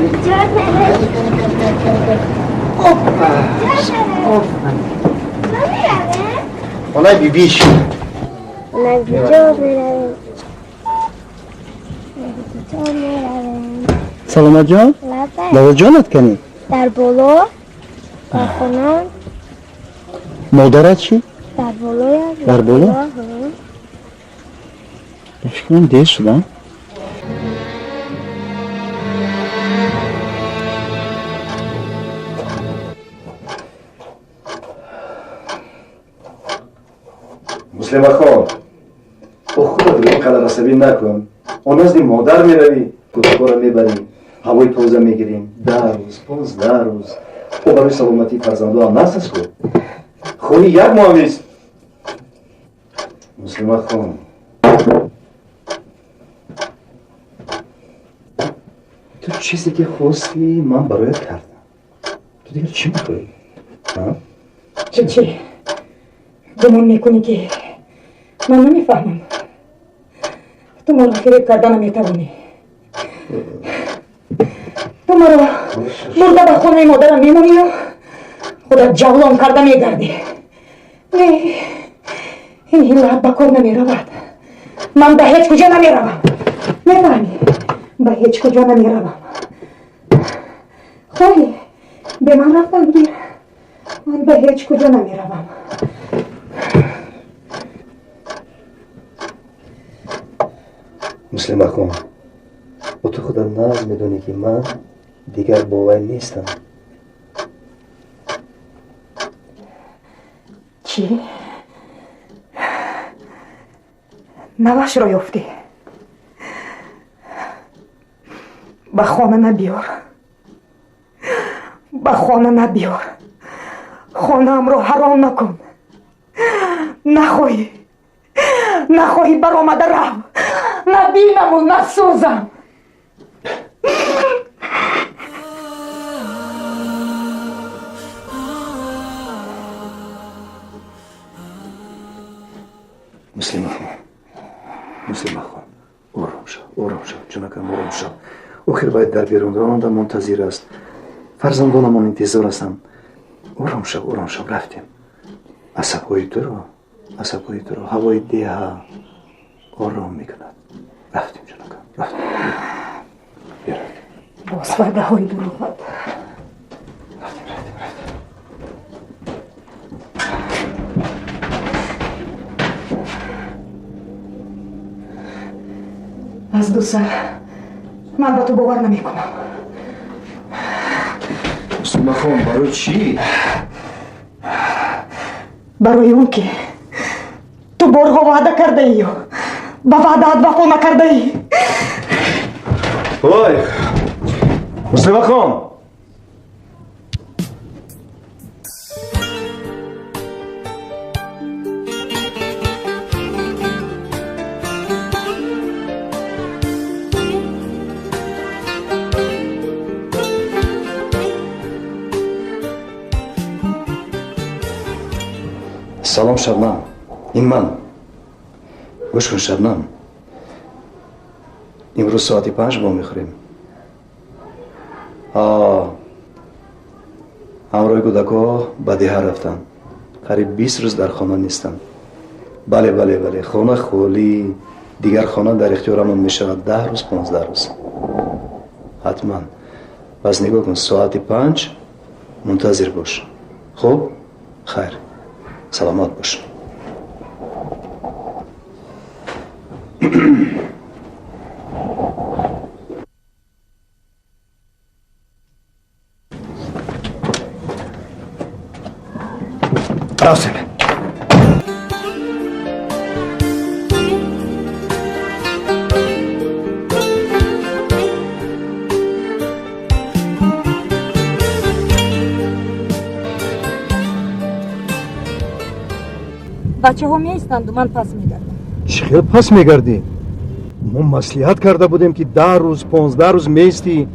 Кани, кани, кани, кани, кани, кани, кани. Опа! Опа! Хонаи бибиш. Саломат ҷон, бобоҷонат кани? Дар боло, дар хона. Модарат чӣ? Дар болоя. Дар боло? Ба фикрам, дер шудам. Муслимахон, о, худо, дига ин қадар асабӣ накун. О, назди модар меравӣ, кӯдакҳоро мебарӣ, ҳавои тоза мегирем. 10 рӯз, 15 рӯз. О, барои саломатии фарзандоам наст аст ку. Хоҳӣ, як моҳ нест. Муслимахон, ту чизе ки хостӣ, ман бароят кардам. Ту дигар чӣ мехоҳӣ? Чӣ, чӣ гумон мекунӣ, ки ман намефаҳмам? Ту маро фиреб карда наметавонӣ. Ту маро бурда ба хонаи модарам мемонию худат ҷавлон карда мегардӣ. Не, ин ҳилаат ба кор намеравад. Ман ба ҳеҷ куҷо намеравам, мефаҳмӣ? Ба ҳеҷ куҷо намеравам. Хоҳӣ, бе ман рафтан гир. Ман ба ҳеҷ куҷо намеравам. Муслимахон, о, ту худат нағз медонӣ, ки ман дигар бо вай нестам. Чӣ? Навашро ёфтӣ? Ба хона набиёр, ба хона набиёр, хонаамро ҳаром накун. Нахоҳӣ, нахоҳӣ, баромада рав, набинаму насӯзам. Муслимахон, Муслимахон, ором шав, ором шав, ҷонакам, ором шав. Охир бояд дар берун ронанда мунтазир аст, фарзандонамон интизор ҳастанд. Ором шав, ором шав, рафтем. Асабҳои туро ҳавои деҳа ором мекунад. Рафтем, ҷонакам, рафтем, биё, рафтем. Боз ваъдаҳои дурӯғат. Рафтем, рафтем, рафтем. Аз ду сар ман ба ту бовар намекунам. Муслимахон, барои чӣ? Барои он ки ту борҳо ваъда кардаию ба ваъдаат вафо накардаӣ. Ой, Муслимахон! Салом, Шабнам, ин ман. Гӯш кун, Шабнам, имрӯз соати 5 вомехӯрем. Ҳамроҳи кӯдакҳо ба деҳа рафтанд, қариб 20 рӯз дар хона нестанд. Бале, бале, бале, хона холӣ. Дигар хона дар ихтиёрамон мешавад 10 рӯз, 15 рӯз ҳатман. Пас нигоҳ кун, соати 5 мунтазир бош. Хуб, хайр, саломат бош. Рафтем. Бачаҳо меистанду ман пас мегардам. Чӣ хел пас мегардӣ? Мо маслиҳат карда будем, ки 10 рӯз, 15 рӯз меистӣ.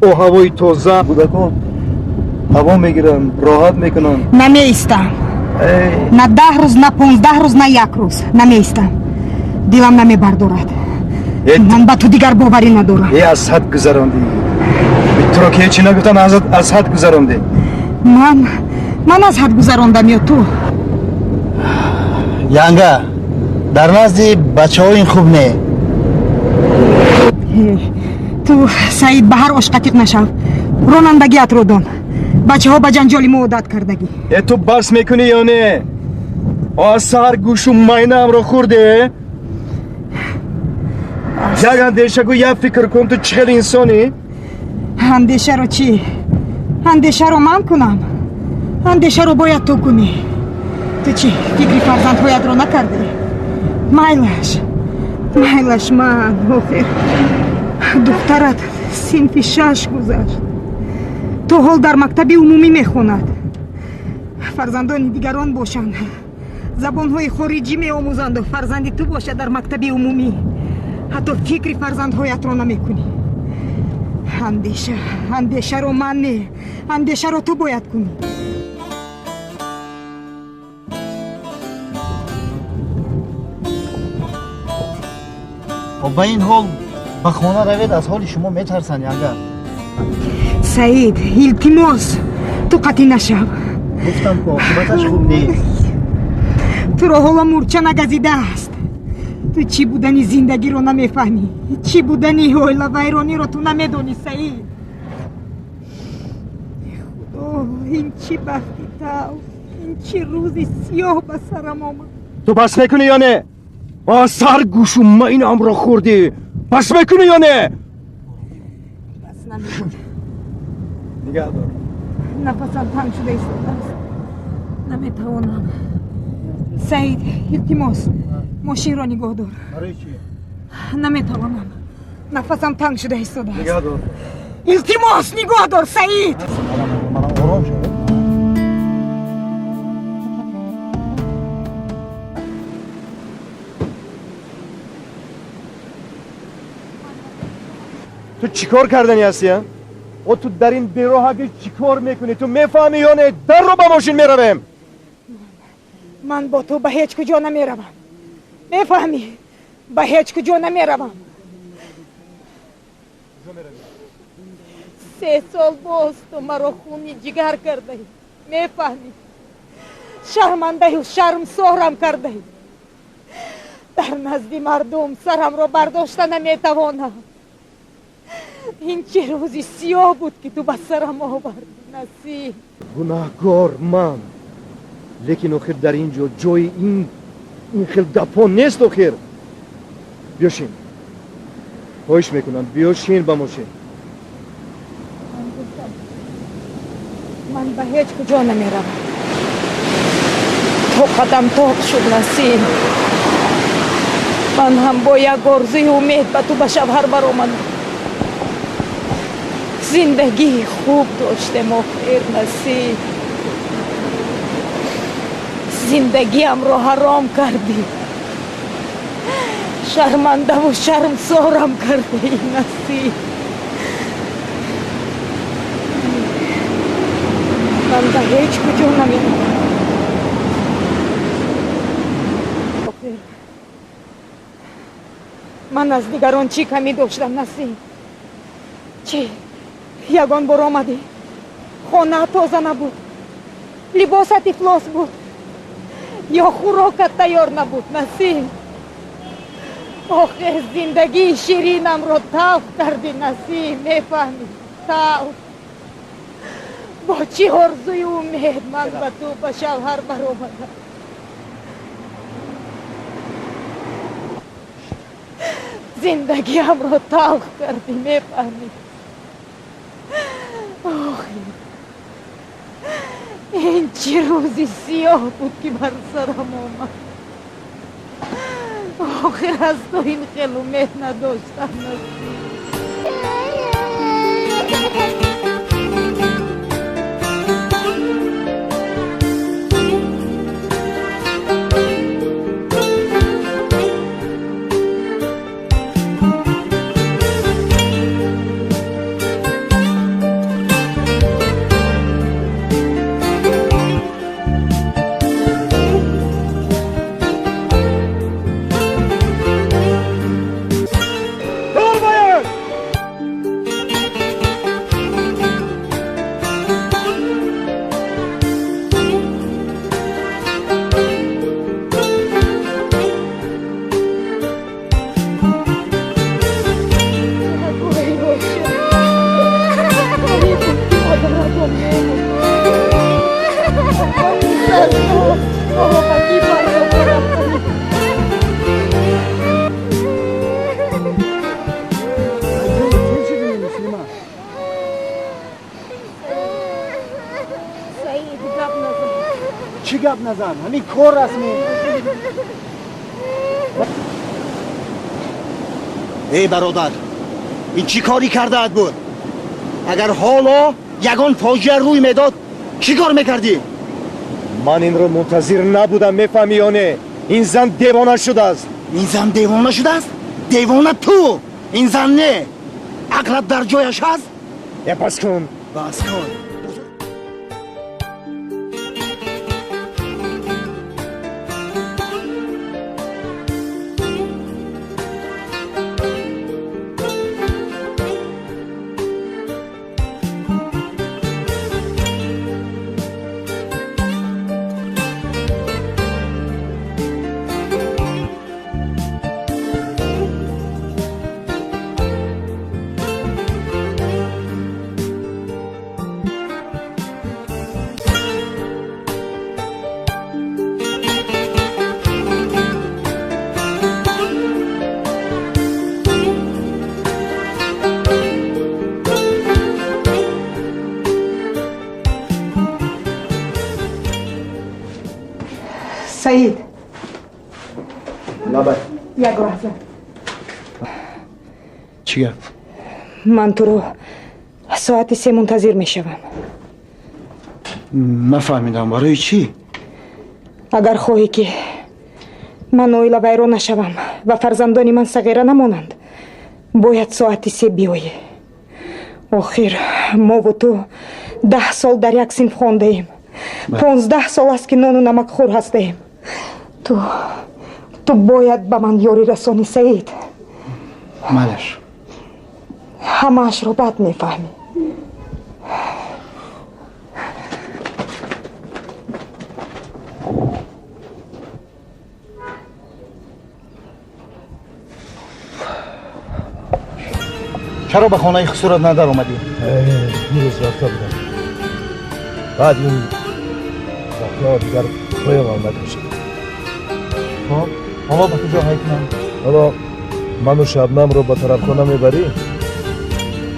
О, ҳавои тоза, кӯдакон ҳаво мегиранд, роҳат мекунанд. Намеистам, на 10 рӯз, на 15 рӯз, на як рӯз намеистам. Дилам намебардорад. Ман ба ту дигар боварӣ надорам. Е, аз ҳад гузарондӣ. Туро ки ҳечи нагуфтан аз ҳад гузарондӣ. Ман аз ҳад гузарондам ё ту? Янга, дар назди бачаҳо ин хуб не. Ту Саид ба ҳар ош қатиқ нашав. Ронандагиатро дон. Бачаҳо ба ҷанҷоли мо одат кардагӣ. Э ту бас мекунӣ ё не? Аз саҳар гӯшу майнаамро хӯрде? Як андеша гӯ, як фикр кун, ту чӣ хел инсонӣ? Андешаро чӣ? Андешаро ман кунам? Андешаро бояд ту кунӣ. Ту чӣ фикри фарзандҳоятро накардӣ? Майлаш, майлаш ман, охир. Духтарат синфи 6 гузашт. То ҳол дар мактаби умумӣ мехонад. Фарзандони дигарон бошанд, забонҳои хориҷӣ меомӯзанду фарзанди ту бошад дар мактаби умумӣ. Ҳатто фикри фарзандҳоятро намекунӣ. Андеша, андешаро ман не, андешаро ту бояд кунӣ. Ба ин ҳол ба хона равед, аз ҳоли шумо метарсанд, янга. Саид, илтимос, ту қатъӣ нашав. Гуфтам ки оқибаташ хуб нест. Туро ҳоло мурча нагазидааст. Ту чӣ будани зиндагиро намефаҳмӣ, чӣ будани оилавайрониро ту намедонӣ, Саид. Худо, ин чӣ бахти талх, ин чӣ рӯзи сиёҳ ба сарам омад. Ту бас мекунӣ ё не? Аз сар гӯшу майнаамро хӯрдӣ. Бас мекунӣ ё не? Бас намекунам. Нигаҳ дор. Нафасам танг шуда истодааст. Наметавонам. Саид, илтимос, мошинро нигоҳ дор. Барои чӣ? Наметавонам. Нафасам танг шуда истодааст. Нигоҳ дор. Илтимос, нигоҳ дор, Саид. Манам ором шавед. Ту чӣ кор карданӣ ҳастӣ? О ту дар ин бероҳа чӣ кор мекунӣ? Ту мефаҳмӣ ё не? Дарро ба мошин меравем. Ман бо ту ба ҳеҷ куҷо намеравам. Мефаҳмӣ? Ба ҳеҷ куҷо намеравам. 3 сол боз ту маро хуни ҷигар кардаӣ. Мефаҳмӣ? Шармандаю шармсорам кардаӣ. Дар назди мардум сарамро бардошта наметавонам. Ин чӣ рӯзи сиёҳ буд, ки ту ба сарам овардӣ, Насиб. Гунаҳгор ман. Лекин охир дар ин ҷо ҷои ин хел гапҳо нест охир. Биёшин. Хоҳиш мекунам, биёшин ба мошин. Ман ба ҳеҷ куҷо намеравам. Тоқатам тоқ шуд, Насиб. Ман ҳам бо як орзуи умед ба ту ба шавҳар баромадам. Зиндагии хуб доштем охир, Насиб. Зиндагиамро ҳаром кардӣ. Шармандаву шармсорам кардӣ, Насиб. Ман ба ҳеҷ куҷо намеравам. Охир ман аз дигарон чӣ камӣ доштам, Насиб? Чӣ? Ягон бор омадӣ, хона тоза набуд, либосат ифлос буд, ё хӯрокат тайёр набуд, Насиб. Охир зиндагии ширинамро талх кардӣ, Насиб, мефаҳмӣ? Талх. Бо чӣ орзую умед ман ба ту ба шавҳар баромадам. Зиндагиамро талх кардӣ, мефаҳмӣ? Охир ин чӣ рӯзи сиёҳ буд, ки бар сарам омад. Охир аз ту ин хел умед надоштам, Насиб. Чӣ гап назан? Ҳамин кор расмӣ. Эй бародар, ин чӣ корӣ кардаат буд? Агар ҳоло ягон фоҷиа рӯй медод, чӣ кор мекардӣ? Ман инро мунтазир набудам, мефаҳмӣ ё не? Ин зан девона шудааст. Ин зан девона шудааст? Девона ту! Ин зан не! Ақлат дар ҷояш ҳаст? Э, бас кун! Бас кун! Саид. Лабай. Як лаҳза. Чӣ гап? Ман туро соати 3 мунтазир мешавам. Нафаҳмидам, барои чӣ? Агар хоҳӣ ки ман оила вайрон нашавам ва фарзандони ман сағира намонанд, бояд соати 3 биёӣ. Охир мову ту 10 сол дар як синф хондаем. 15 сол аст ки нону намакхӯр ҳастаем. Ту бояд ба ман ёрӣ расонӣ, Саид. Малаш. Ҳамаашро бад мефаҳмӣ. Чаро ба хонаи хусурат надаромадӣ? Дирӯз рафта будам. Баъд ин вақтҳо дигар поямам накашид. Хоб, ҳоло ба куҷо ҳай кунам? Ҳоло ману Шабнамро ба тарафхона мебарӣ,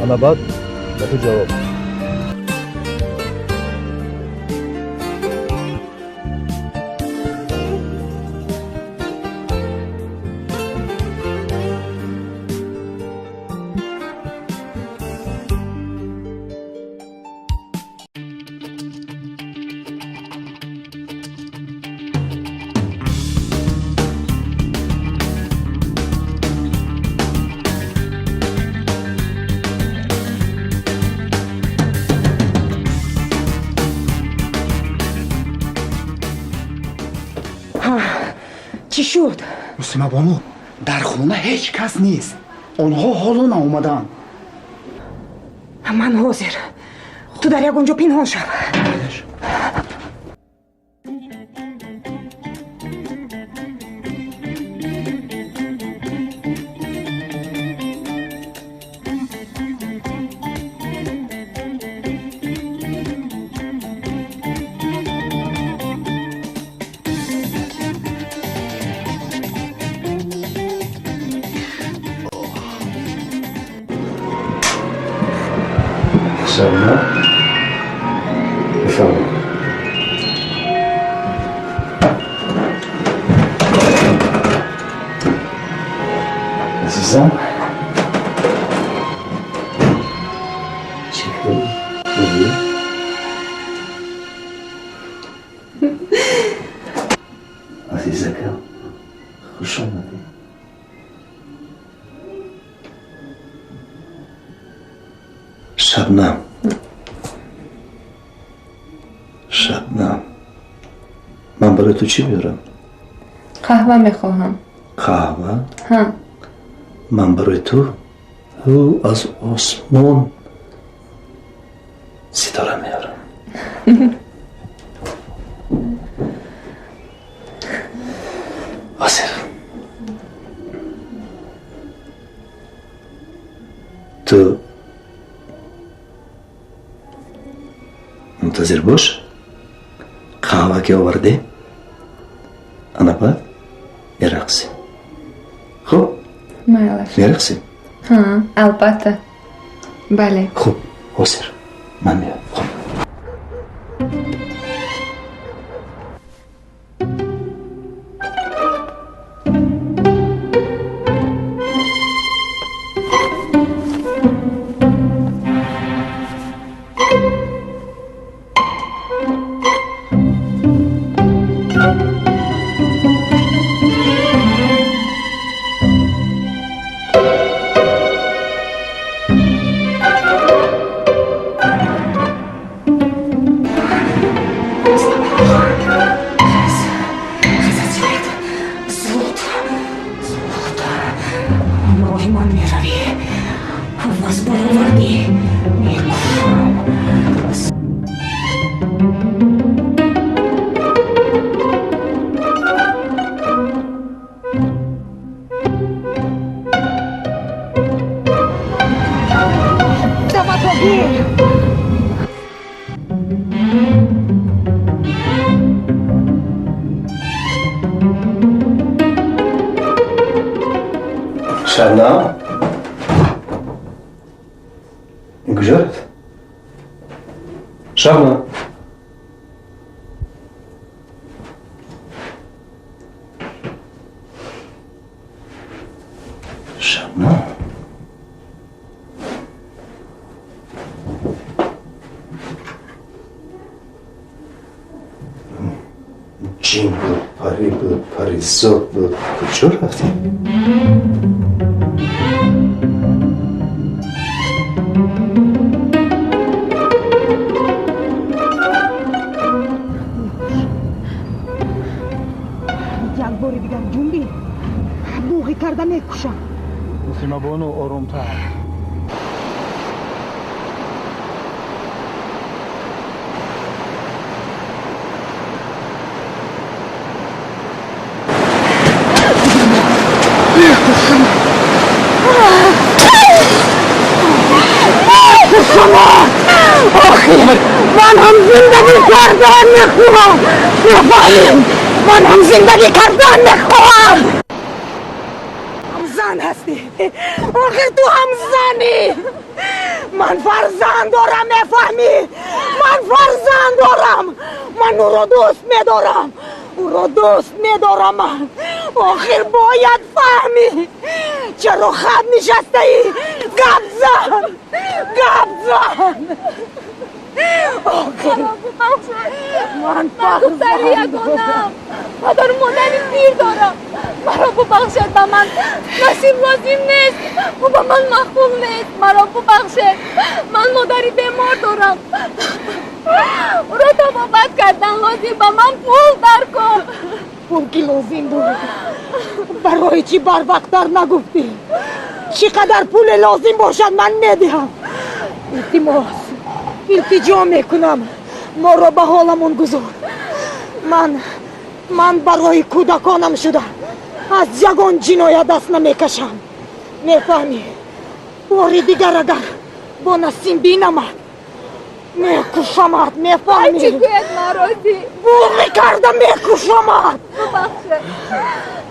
ана баъд ба ту ҷавоб. Чӣ шуд? Муслима бону, дар хона ҳеҷ кас нест. Онҳо ҳоло наомаданд. Ман ҳозир. Ту дар ягон ҷо пинҳон шав. Шабнам, бифармоед. Азизам, чӣ хел хубӣ? Азизакам, хуш омадӣ. Шабнам, Шабнам, ман барои ту чӣ биёрам? Қаҳва мехоҳам. Қаҳва? Ҳа. Ман барои ту аз осмон ситора меорам. Ҳозир. Ту мунтазир бош. Қаҳва ки овардӣ, ана баъд мерақсем. Хуб? Майлаш. Мерақсем? Ҳа, албатта. Бале. Хуб, ҳозир ман меоям. Хуб. Шабнам? Ин куҷо рафт? Шабнам? Шабнам? Ҷин буд, парӣ буд, паризод буд. Куҷо рафтӣ? Як бори дигар ҷунбӣ, буғӣ карда мекушам. Муслимабону, оромтар. Охир, ман ҳам зиндагӣ кардан мехоҳам. Мефаҳмӣ? Ман ҳам зиндагӣ кардан мехоҳам. Ҳам зан ҳастӣ. Охир ту ҳам занӣ. Ман фарзанд дорам, мефаҳмӣ? Ман фарзанд дорам. Ман ӯро дӯст медорам. Ӯро дӯст медорам ман. Охир бояд фаҳмӣ. Чаро хат нишастаӣ? Гап зан! Гап зан! Охир ман духтари ягонам, падару модари пир дорам. Маро бубахшед, ба ман насиб лозим нест, ӯ ба ман маъқул нест. Маро бубахшед, ман модари бемор дорам. Ӯро табобат кардан лозим, ба ман пул даркор. Пул ки лозим буд, барои чӣ барвақттар нагуфтӣ? Чӣ қадар пуле лозим бошад, ман медиҳам. Илтимос, илтиҷо мекунам, моро ба ҳоламон гузор. Ман барои кӯдаконам шуда аз ягон ҷиноят даст намекашам. Мефаҳмӣ? Бори дигар агар бо Насим бинамад, мекушамад. Мефаҳмӣ? Ҳарчи гӯяд, ман розӣ. Буғӣ карда мекушамад. Бубахшед,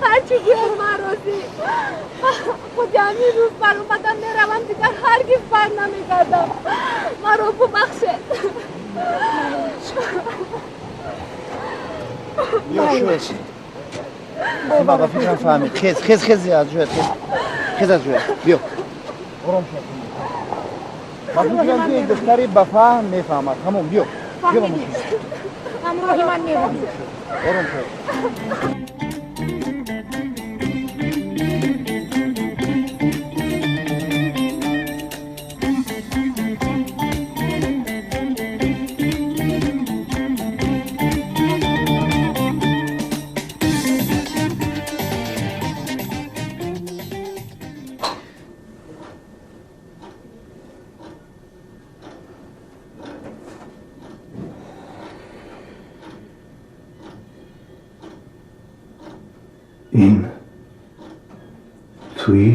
ҳарчи гӯяд, ман розӣ. Худи ҳамин рӯз баромадам, меравам, дигар ҳаргиз бар намегардам. Маро бубахшед. Биё, шуд. Муслима, ба фикрам фаҳмид. Хез, хез, хез аз ҷоят, хез. Хез аз ҷоят. Биё. Ором шав. Ба фикрам, ки ин духтари ба фаҳм мефаҳмад. Ҳамон, биё. Биё ба Фаҳмидӣ? Ҳамроҳи ман меравӣ. Ором шав. Ин туӣ?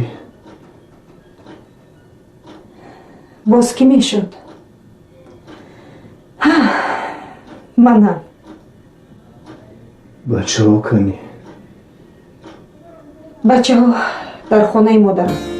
Боз кӣ мешуд? Манам. Бачаҳо канӣ? Бачаҳо дар хонаи модарам.